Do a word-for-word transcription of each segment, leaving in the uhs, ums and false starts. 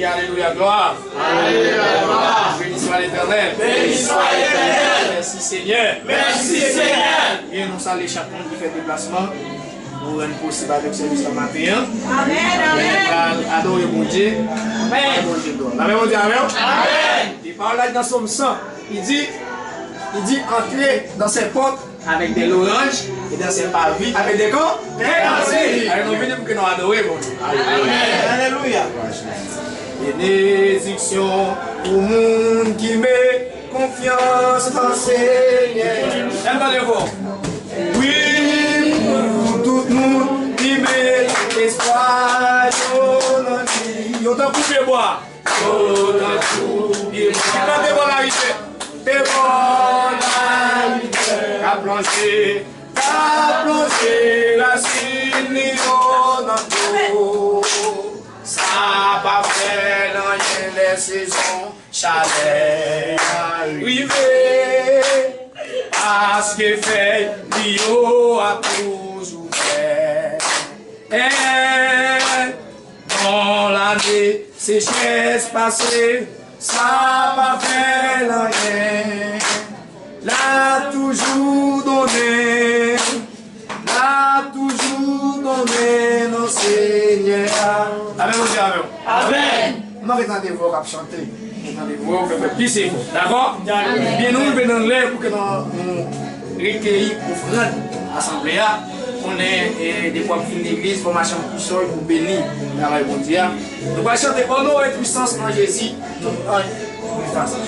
Alelouya, glwa. Alelouya, glwa. Beni swa Letènèl. Beni swa Letènèl. Mèsi, Senyè. Mèsi, Senyè. Ebyen, nou salye chak moun ki fè deplasman pou rann posib avèk sèvis la maten an. Amèn, amèn. Pral adore Bondye. Amèn. Bondye glwa. Amèn, Bondye, amèn. Amèn. E pawòl la nan Sòm san, li di, li di, antre dans ses portes avec des louanges et dans ses parvis avec des con-, des cantiques. Alè, nou vini pou ke nou adore Bondye. Amèn. Alelouya. Benediksyon pou moun ki met konfyans nan Senyè. Lève la devant. Wi, pou tout moun ki met espwa yo nan li. Yo tankou pyebwa. Yo tankou pyebwa. Ki plante bò larivyè. Te bò larivyè. Ka plonje, ka plonje rasin li yo nan dlo. Sa pa fè l anyen lè sezon chalè a rive, paske fèy li yo ap toujou vè. Bon, lane sechès pase, sa pa fè l anyen. L ap toujou donnen, l ap toujou donnen nan Senyè a. Amèn, Bondye, amèn. Amèn. Mwen gen tande vwa w k ap chante. Gen tande vwa w k ap fè plis efò. Dakò? Amèn. Byen, nou rive nan lè pou ke nou, nou rekeyi ofrann asanble a. Konnen, e, depi w ap vin legliz, fò w mache an kousòy pou beni travay Bondye a. Nou pral chante Onore pwisans an Jezi, tout anj efase.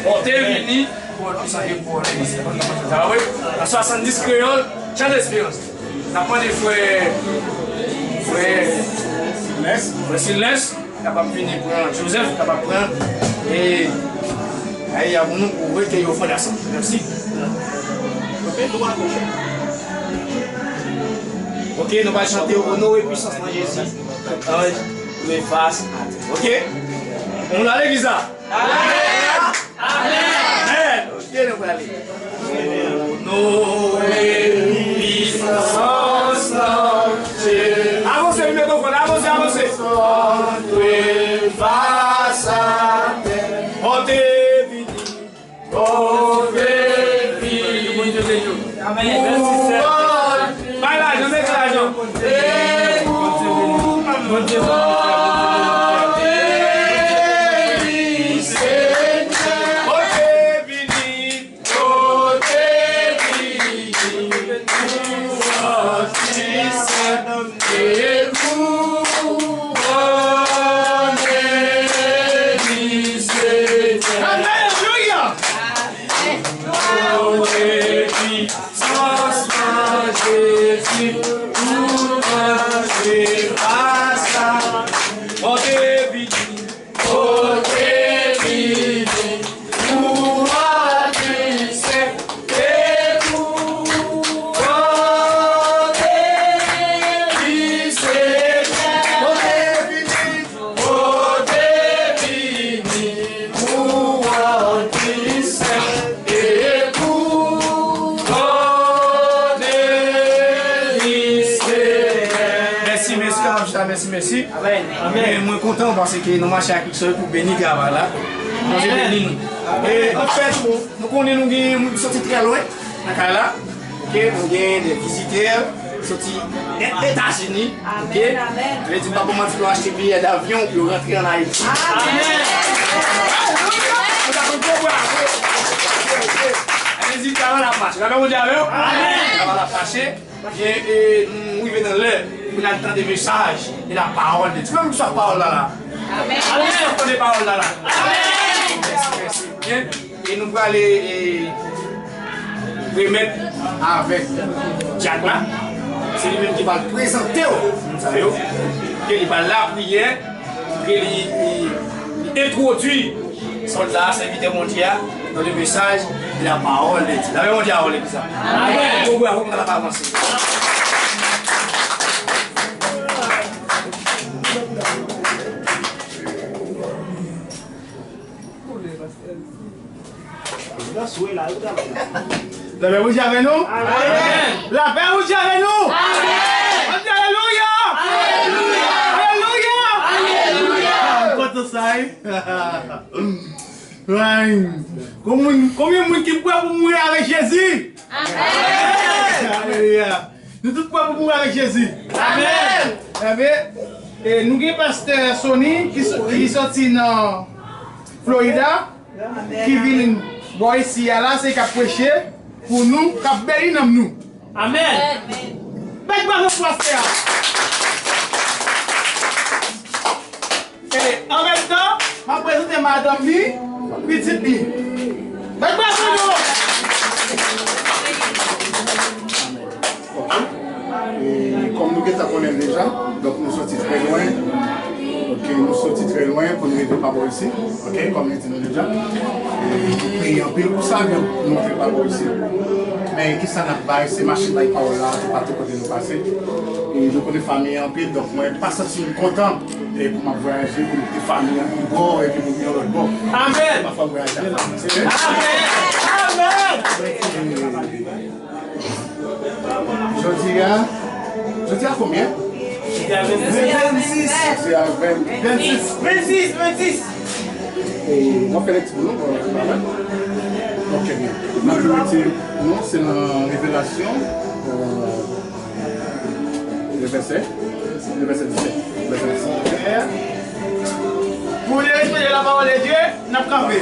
Monte vini, pou pwisans e pou sa vre. Nan swasanndis kreyòl, chan esperans. N ap mande frè, frè, frè Silens. Kapab vini pran Joseph, kapab pran, e, Aya pou nou pou rekeyi ofrann la. Mèsi. Ok, nou va chante Onore pwisans nan Jezi. Tout anj, leve fas atè. Ok? Nou la legliz la? Amèn. Amèn. Ok, nou prale. Onore pwisans nan Jezi. Avanse, nou mete ofrann, avanse, avanse. Leve fas atè. Monte vini. Monte vini. Amèn. Mèsi, Sè. Bay lajan, mete lajan. Monte vini. Monte vini. Monte vini. Monte vini. Monte vini. Monte vini. Alelouya! Glwa, pwisans nan Jezi, tout anj efase. Monte vini. Monte vini. Glwa, pwisans. Mèsi, mèsi, mèsi, mèsi. Amèn. Amèn. Mwen kontan paske nou mache ak Likson pou beni travay la. Bondye beni nou. E, anfèt, nou konnen nou gen moun ki soti trè lwen nan kay la. Ok, nou gen de vizitè soti nèt Etazini. Ok? Amèn, amèn. Vle di, m pa pou manti, nou achte biyè davyon pou yo rantre an Ayiti. Amèn. Nou ta fè yon gwo bravo. Ok, ok. Vle di, travay la ap mache. Travay Bondye avè w. Amèn. Travay la ap mache. Byen, e, nou rive nan lè pou n al tande mesaj e la pawòl de Dye. Fè m swa pawòl la la. Amèn. Fè m tande pawòl la la. Amèn. Mèsi, mèsi. Byen, e nou prale, e, remèt avèk dyak la. Se li menm ki pral prezante w moun sa yo. Ke li pral lapriyè. Ke li, li, li entwodui sòlda a, sèvitè Bondye a, nan le mesaj de la pawòl de Dye. Lave Bondye avè w legliz la. Amèn. Bon, bravo, nou ap avanse. Lapè Bondye avè nou. Amèn. Lapè Bondye avè nou. Amèn. Ann di alelouya. Alelouya. Alelouya. Alelouya. Alelouya. Konbyen moun, konbyen moun ki prè pou mouri avèk Jezi? Amèn. Alelouya. Nou tout prè pou mouri avèk Jezi. Amèn. Ebyen, e, nou gen pastè Sony ki so- ki soti nan Florida, ki vin bò isi a la, se li k ap preche pou nou, k ap beni nanm nou. Amèn. Bèl bravo pou pastè a. E an menm tan, m ap prezante madanm li, pitit li. Bèl bravo yo. Ok. E kòm nou gentan konnen l deja, donk nou soti trè lwen. Ok, nou soti trè lwen pou nou rive pa bò isi. Ok, kòm nou di nou deja. E nou peye anpil pou sa, men nou rive pa bò isi. Men kisa n ap bay, se mache bay pawòl la, toupatou kote nou pase. E nou konnen fanmi an anpil, donk mwen pa santi m kontan, e pou m ap vwayaje, pou m kite fanmi an yon bò, epi pou m yon lòt bò. Amèn. Pafwa vwayaje ak fanmi, se vre. Amèn. Amèn. Jodi a, jodi a konbyen? Jodi a vennsis. Jodi a venn- vennsis. Vennsis, vennsis. E, mwen fè lekti pou nou, bon, pa mal. Ok, byen. Majorite, nou, se nan Revelasyon, euh, le vèsè, le vèsè disèt, le vèsè disèt. Pou nou respekte la parole de Dieu, n ap kanpe.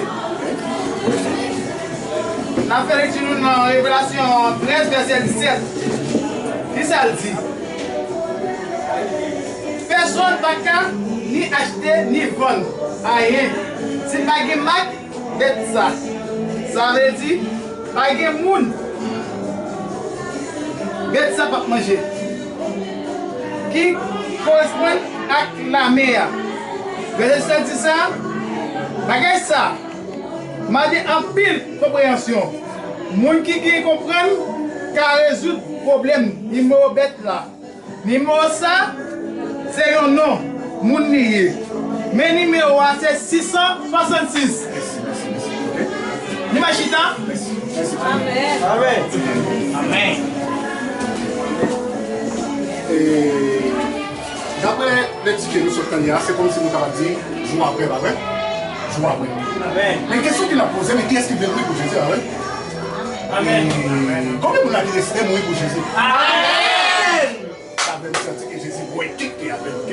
N ap fè lekti nou nan Revelasyon trèz, vèsè disèt. Kisa l di? Pèsonn pa ka ni achte ni vann anyen si pa gen mak bèt sa. Sa vle di, pa gen moun bèt sa p ap manje, ki koresponn ak lame a. Vèsè disèt di sa, bagay sa mande anpil konpreyansyon. Moun ki gen konprann ka rezoud pwoblèm nimewo bèt la. Nimewo sa, se yon non moun li ye. Men nimewo a se sis san swasannsis. Mèsi, mèsi, mèsi. Ok. Nou va chita. Mèsi, mèsi. Amèn. Amèn. Amèn. E, daprè lekti ke nou sot tande a, se kòmsi nou kapab di jou apre, pa vre? Jou apre. Amèn. Men kesyon ki n ap poze, men kiyès ki vle mouri pou Jezi, pa vre? Amèn. E, konbyen moun la ki deside mouri pou Jezi? Amèn. Sa fè m santi ke Jezi voye kèk te avè l, ok?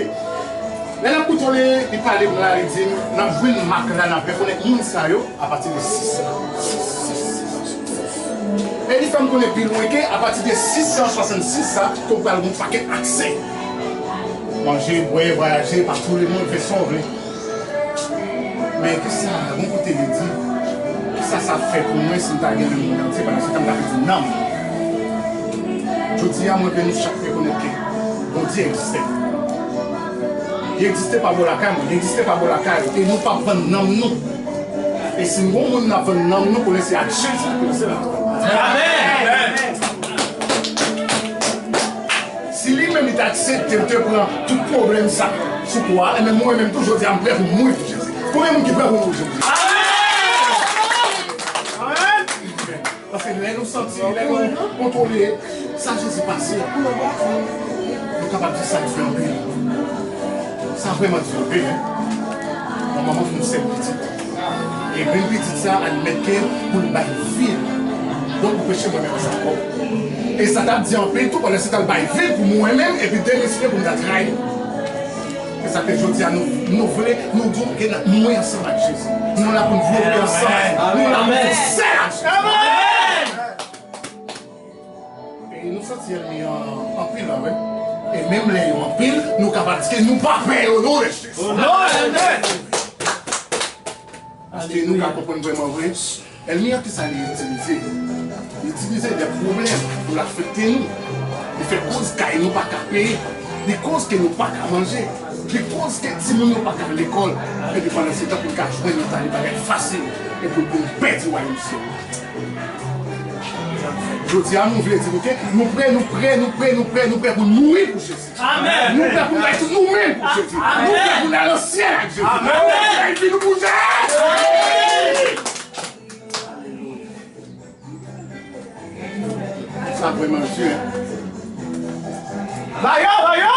Lè n ap koute li, li pale m la, li di m, n ap jwenn mak la, n ap rekonèt moun sa yo apati de sis. E li fè m konnen pi lwen ke apati de sis san swasannsis sa, ke w pral gen yon pakèt aksè. Manje, bwè, vwayaje, pa tou le mond, fè sa w vle. Men kisa, yon kote li di, kisa sa ap fè pou mwen si m ta gen lemonn antye, pandan se tan m ta pèdi nanm mwen? Jodi a, mwen vle nou chak rekonèt ke Bondye egziste. Li egziste pa bò lakay mwen, li egziste pa bò lakay ou, e nou p ap vann nanm nou. E si n gon moun n ap vann nanm nou, konnen se ak Jezi n ap kòmanse la. Amèn! Si li menm li t aksepte l te pran tout pwoblèm sa sou kwa a, enben mwen menm tou jodi a m prè pou m mouri pou Jezi. Konbyen moun ki prè pou mouri jodi? Amèn! Paske lè nou santi, lè nou kontwole sa Jezi pase, nou kapab di sa di anpil. Sa vrèman di anpil, wi. Yon manman ki gen yon sèl pitit. E menm pitit sa admèt ke pou l bay vi l. Donk, ou peche mwen menm sa ankò. E sa t ap di anpil tou, pandan se t al bay vi l pou mwen menm, epi demisyonnen pou m ta trayi l. Se sa ke jodi a nou, nou vle, nou di w ke n ap mouri ansanm ak Jezi. Nou la pou n vlope ansanm. Nou la pou n sèl ak Jezi. E nou santi ènmi an anpil la, wi. E menm lè yo anpil, nou kapab di ke nou pa pè yo, non, mesye. Paske nou ka konprann vrèman vre, ènmi an, kisa li itilize? Li itilize de pwoblèm pou l afekte nou. Li fè koz kay nou pa ka peye. Li koz ke nou pa ka manje. Li koz ke timoun yo pa ka al lekòl. Epi pandan se tan pou n ka jwenn yon tali bagay fasil. E pou, pou n pèdi wayòm syèl la. Jodi a, nou vle di nou ke nou prè, nou prè, nou prè, nou prè, nou prè pou n mouri pou Jezi. Amèn. Nou prè pou n bay tout nou menm pou Jezi. Amèn. Nou prè pou n al nan syèl ak Jezi. Amèn. Nou prè pou n bay vi nou pou Jezi. Alelouya. Sa vrèman di, hein. Ba yo, ba yo.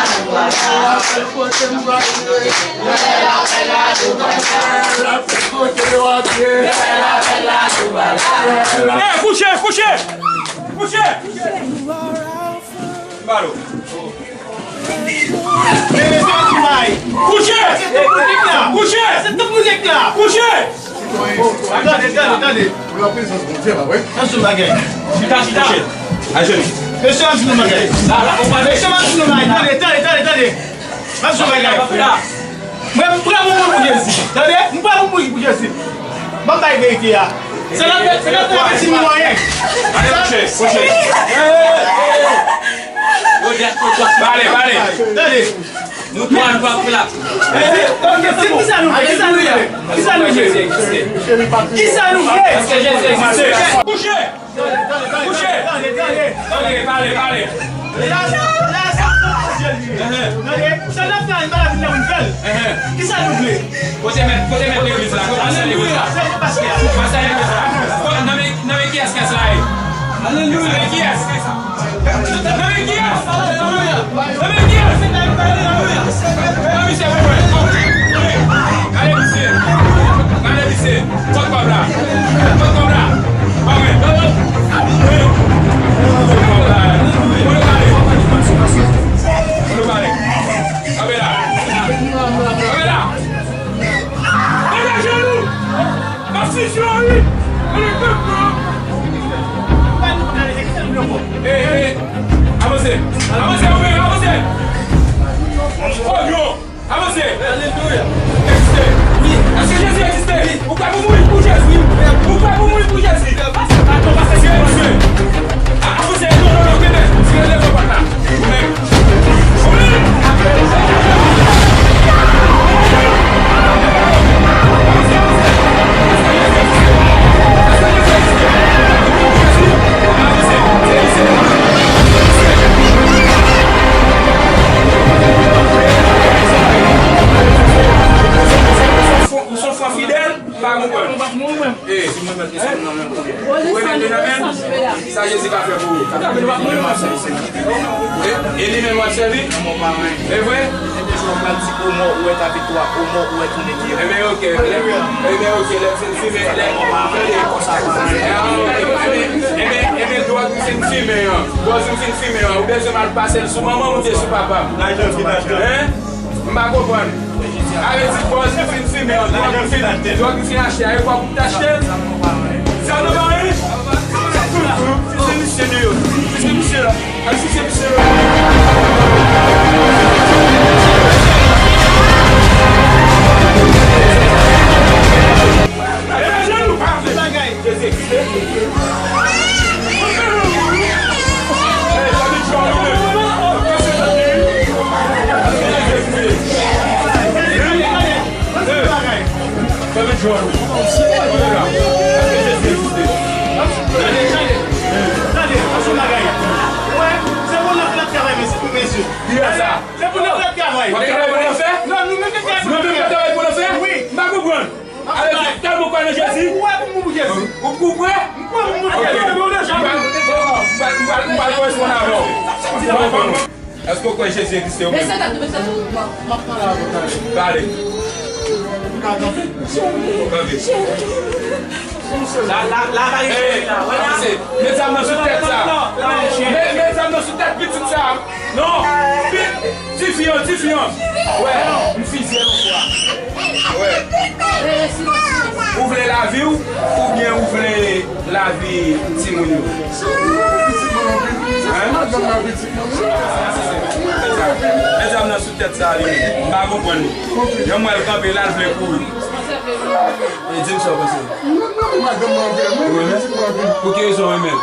Hey, kouche, kouche! Kouche! Balo. Kouche! Kouche! Kouche! Kouche! Tande, tande, tande. Pou la prezans Bondye, pa vre? Ann sou bagay. Chita, chita. Ajenou. Mesye, ann sou bagay. Mesye, ann sou bagay. Tande, tande, tande, tande. Ann sou bagay. Mwen, m prè pou mouri pou Jezi. Tande? M prè pou mouri pou Jezi. Ban m bay verite a. Se nan, se nan, se nan ti moun anyen. Ale, kouche, kouche. Pale, pale. Tande. Nou twa, nou pa pou la. Kisa nou vle? Kisa nou vle? Kisa nou vle? Kisa nou vle? Èske Jezi egziste? Kouche! Kouche! Tande, pale, pale. Tande, sa n ap fè a, n pa la vin la pou n fè l. Kisa nou vle? Kote mèt, kote mèt legliz la? Kote mèt legliz la? Kote mèt legliz la? Nan men, nan men kiyès kès la ye? Alelouya! Nan men kiyès? Nan men kiyès? Nan men kiyès? Nan men misye pou mwen. Gade misye. Gade misye. Pot kòb la. Pot kòb la. Ba mwen. Pot kòb la. Kote w pale? Kote w pale? Kanpe la. Kanpe la. Leve jenou. Asizyon, wi. Leve jenou. Ey, ey, avanse. Avanse, ou menm, avanse. Oh, yo. Avanse. Alelouya. Egziste. Wi. Èske Jezi egziste? Wi. Ou prè pou mouri pou Jezi? Wi. Ou prè pou mouri pou Jezi? Pase, pase, pase. Egziste. A, avanse. Non, non, non, kenbe. Tire levan pòt la. Ou menm. Ou menm. Ou se yon fwa fidèl, pa konprann. Ou remèt li nan men l. Sa Jezi ka fè pou ou. E, e li menm w ap sèvi? E vre? Ebyen, ok. Lè, ebyen, ok. Lè m fin fimen, lè, tande. Ebyen, ebyen, dwòg m fin fimen an. Dwòg m fin fimen an. Ou bezwen m al pase l sou manman m oubyen sou papa m? Hein? M pa konprann. Sa vle di, dwòg m fin fimen an, dwòg m fin, dwòg m fin achte a, e fò pou m t achte l. Sa nan mari? Se misye deyò. Se misye la. Al sise misye la. Leve jenou. Jezi egziste. Se pou nou fè travay. W ap travay pou lanfè? Non, nou menm nou travay pou lanfè? Wi. M pa konprann. Ale, tèlman w kwè nan Jezi. Ou kwè pou m mouri pou Jezi? Ou, ou kwè? M kwè pou m mouri pou Jezi. Ok. M pral, m pral, m pral koresponn avè w. Èske w kwè Jezi egziste ou menm? Pale. Kanpe. La, la, la, pa gen cheri la. Wè la. Met zam nan sou tèt sa. Met, met zam nan sou tèt pitit sa. Non. Pi-, tifi an, tifi an. Wè, m fizye l yon fwa. Wè. Ou vle lavi w, oubyen ou vle lavi timoun yo? Hein? Met zam nan sou tèt sa li menm. M pa konprann li. Yon mwen l kanpe la, l vle kouri. E di m sa w panse. Mwen renmen madanm mwen anpil, mwen renmen pitit mwen anpil. Pou ki rezon w renmen l?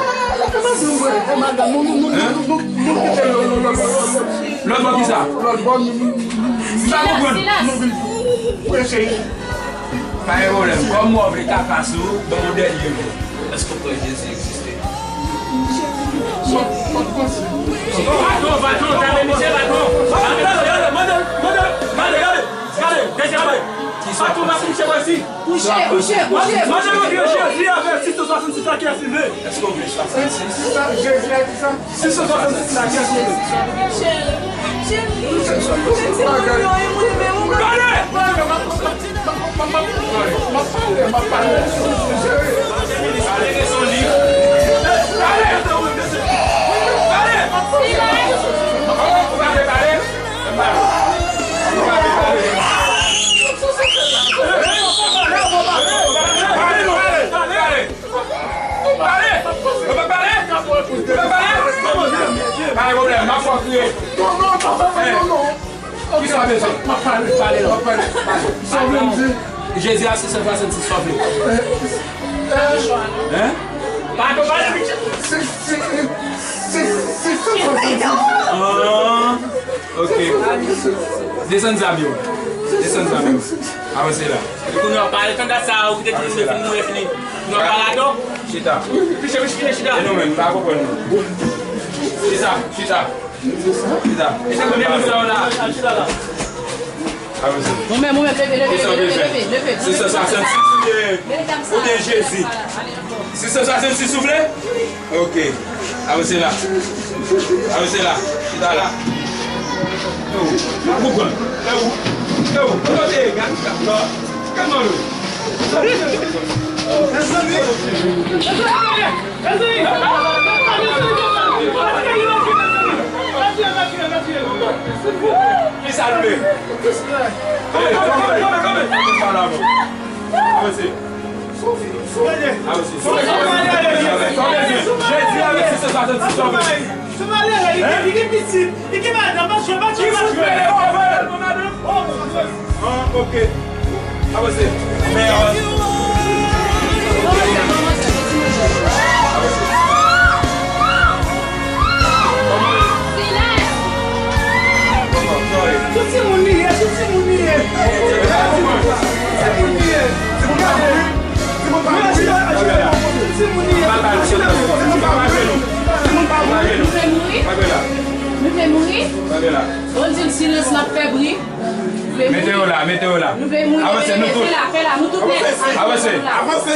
Hein? Lòt bò ki sa? Lòt bò, m pa konprann. Silans. Wi, cheri. Pa gen pwoblèm. Kòm mwen vle kaka sou ou, ban m yon dènye mo. Èske w kwè Jezi egziste? Patwon, patwon, tande misye, patwon. Gade, gade, gade, gade, gade, gade, gade, gade, gade. Patwon, patwon, misye, vwasi. Kouche, kouche, kouche, kouche. Mande mwen ke Jezi avè sis san swasannsis la, kiyès li vle? Èske w vle swasannsis? Jezi a di sa. Sis san swasannsis la, kiyès li vle? Gade! M ap pale, m ap pale. Pale, pale. Pale! Pale! Pale! Pale! Pale! Pale! Pale! Pale! Pa gen pwoblèm, m ap fè w kriye. Non, non, non, non, non. Kisa w bezwen? M ap pale, pale, m ap pale. Sa w vle m di? Jezi a sis san swasannsis, sa w vle? Hein? Pale, pale, pale. Sis san swasannsis. Ah, ok. Desann zam yo. Desann zam yo. Avanse la. Kounye a, pale, tande sa, ou ki te di nou fin mouri fini. Kounye a, pale atò. Chita. Piche, piche, chita. E nou menm, pa konprann nou. Chita, chita. Chita. E se kote moun sa yo la. Avanse. Ou menm, ou menm, leve, leve, leve, leve, leve, leve. Sis san swasannsis, ou te, ou te Jezi. Sis san swasannsis, ou vle? Ok. Avanse la. Avanse la. Chita la. E ou? Ou pran. E ou? E ou? Kote w te ye? Gad, gad, gad. Kòman w ye? Mezanmi. Mezanmi. Kisa l vle? Kanpe, kanpe, kanpe, kanpe. Avanse. Avanse. Jezi avèk sis san swasannsis, sa w vle? Li gen pitit, li gen madanm, pa jwe, pa jwe, pa jwe. Ah, ok. Avanse. Mèt. Sou timoun li ye, sou timoun li ye. Sou timoun li ye. Sou timoun li ye. Nou vle mouri? Nou vle mouri? Bondye, silans, n ap fè bri. Mete yo la, mete yo la. Nou vle mouri. Avanse, nou tout. Fè la, fè la, nou tout nèt. Avanse. Avanse,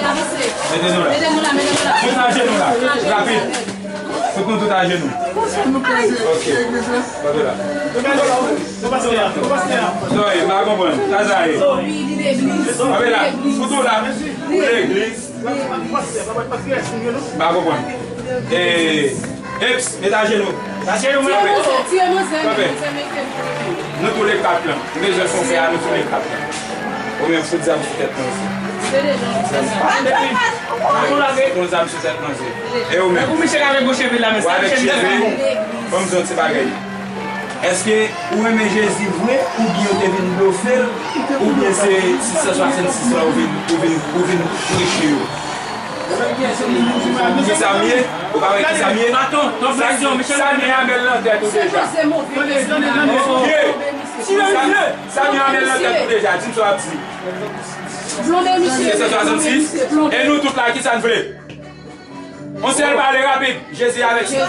avanse. Mete nou la. Mete nou la, mete nou la. Tout ajenou la. Rapid. Fout nou tout ajenou. Ok. Kanpe la. Zoe, m pa konprann. Sa sa ye? Kanpe la. Fout nou la. Legliz. M pa konprann. E, eps, met ajenou. Kanpe. Nou tou le kat lan. M bezwen fè yon fè a, nou tou le kat lan. Ou menm fout zam sou tèt mwen osi. Fout yon zam sou tèt mwen osi. E ou menm? Ou avèk cheve? Ban m di yon ti bagay. Èske ou renmen Jezi vre, oubyen yo te vin blofe l, oubyen se sis san swasannsis la ou vin, ou vin, ou vin preche yo? Kisa m ye? Ou pa wè kisa m ye? Sa, sa gen anmèl nan tèt ou deja. Sa, sa gen anmèl nan tèt ou deja. Di m sa w ap di. Sis san swasannsis. E nou tout la, kisa n vle? Yon sèl pale rapid. Jezi avèk sa.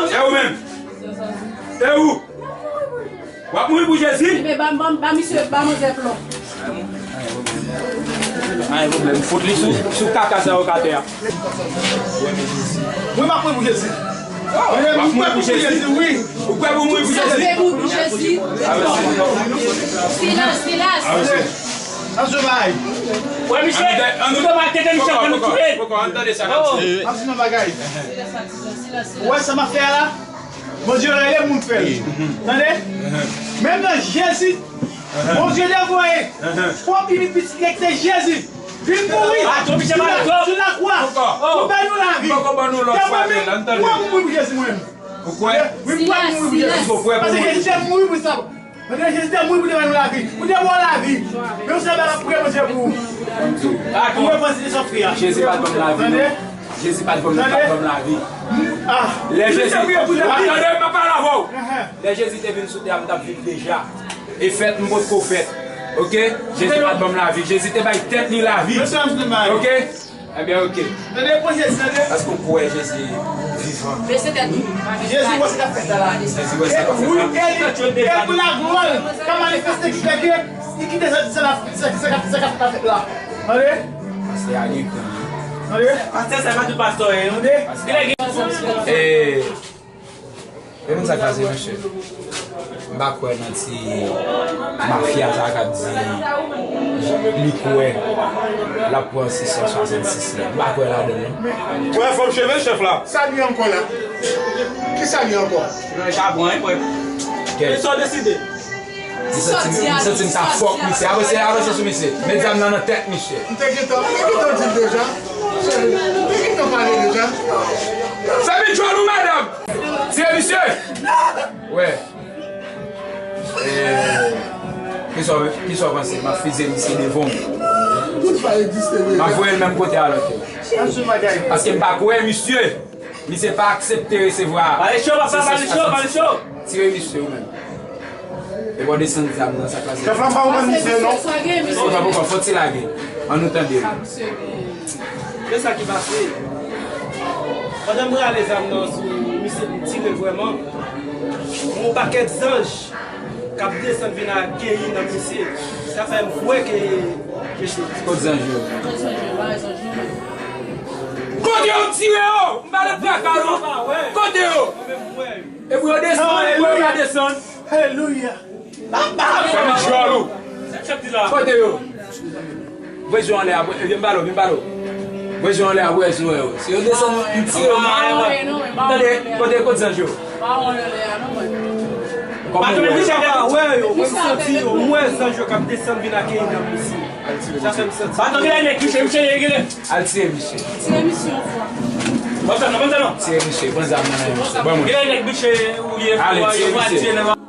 E ou menm? E ou? W ap mouri pou Jezi? Enben, ba, ba, ba misye, ba manzè plon. Pa gen pwoblèm. Fout li sou, sou kaka sa yo k atè a. Mwen, m ap mouri pou Jezi. W ap mouri pou Jezi? Wi. Ou kwè pou mouri pou Jezi? Silans, silans. Ann sou bagay. Wè, misye, nou te mal tete misye, ann nou touye l. Poko, ann tande sa l ap di. Ann sou bagay. Ou wè sa m ap fè a la? Bondye rele moun fè l. Tande? Menm nan Jezi, Bondye te voye pwòp pitit li ki se Jezi vin mouri sou la, sou lakwa pou bay nou lavi. Te mwen menm, mwen mouri pou Jezi mwen menm. Ou kwè? Wi, mwen mouri pou Jezi. Paske Jezi te mouri pou sa. Paske Jezi te mouri pou te bay nou lavi. Pou te ba w lavi. Men ou se bagay ap priye Bondye pou ou. Pou repanse de sofri a. Jezi pa t ban m lavi, non. Jezi pa t ban m, pa t ban m lavi. Lè Jezi, w ap tande, m ap pale avè w. Lè Jezi te vin sou tè a, m t ap viv deja. E fèt, m potko fèt. Oke? Jezi pa t ban m lavi. Jezi te bay tèt li lavi. Oke? Ebyen, oke. Tande, pran Jezi, tande. Èske w kwè Jezi vivan? Jezi wè sa k ap fèt la. Jezi wè sa k ap fèt la. E wi, e li, e pou laglwa l ka manifeste ki fè ke li kite sa, sa, sa, sa, sa k ap fèt la. Tande? Pastè a gen kran. Tande? Pastè, sa pa tout pastè, tande? E, e moun sa k pase, mesye? M pa kwè nan ti mafya sa k ap di li kwè l ap pran sis san swasannsis la. M pa kwè ladan l, non. Wè, fò m cheve chèf la. Sa li ankò la? Ki sa li ankò? Chapon, wi, frè. Kèt. Sa w deside? M santi m, m santi m ta fòk misye. Avanse, avanse sou misye. Met zam nan nan tèt misye. M te gentan, m te gentan di l deja. M te gentan pale deja. Fè mi djòl ou, madanm. Tire misye. Wè. Eh, kisa w, kisa w panse? M ap fizye misye devan w. M ap voye l menm kote a lòt yo. Paske m pa kwè misye. Misye pa aksepte resevwa. Pale cho, papa, pale cho, pale cho. Tire misye ou menm. E bò desann zam nan, sa k pase? Chèf la, m pa konprann misye, non. Misye pa poko, fò ti lage. Ann nou tande l. Se sa ki pase. Pandan m rale zam nan sou misye, m tire l vrèman. Yon pakèt zanj k ap desann vin akeyi nan misye. Sa fè m kwè ke mesye. Kot zanj yo? Kote yo m tire yo? M pa nan traka, non. Kote yo? Epi yo desann, epi yo pa desann. Alelouya. Fè mi djòl ou. Kote yo? Voye zye w anlè a, vin ba l, vin ba l. Voye zye w anlè a, voye zye w. Si yo desann, m tire yo. Tande, kote, kot zanj yo? Kòman w wè yo? Wè yo, mwen m santi yo, m wè zanj yo k ap desann vin akeyi nan misye. Sa fè m santi. Al tire misye. Tire misye yon fwa. Tire misye, pran zam nan men misye. Ban mwen. Ale, tire misye.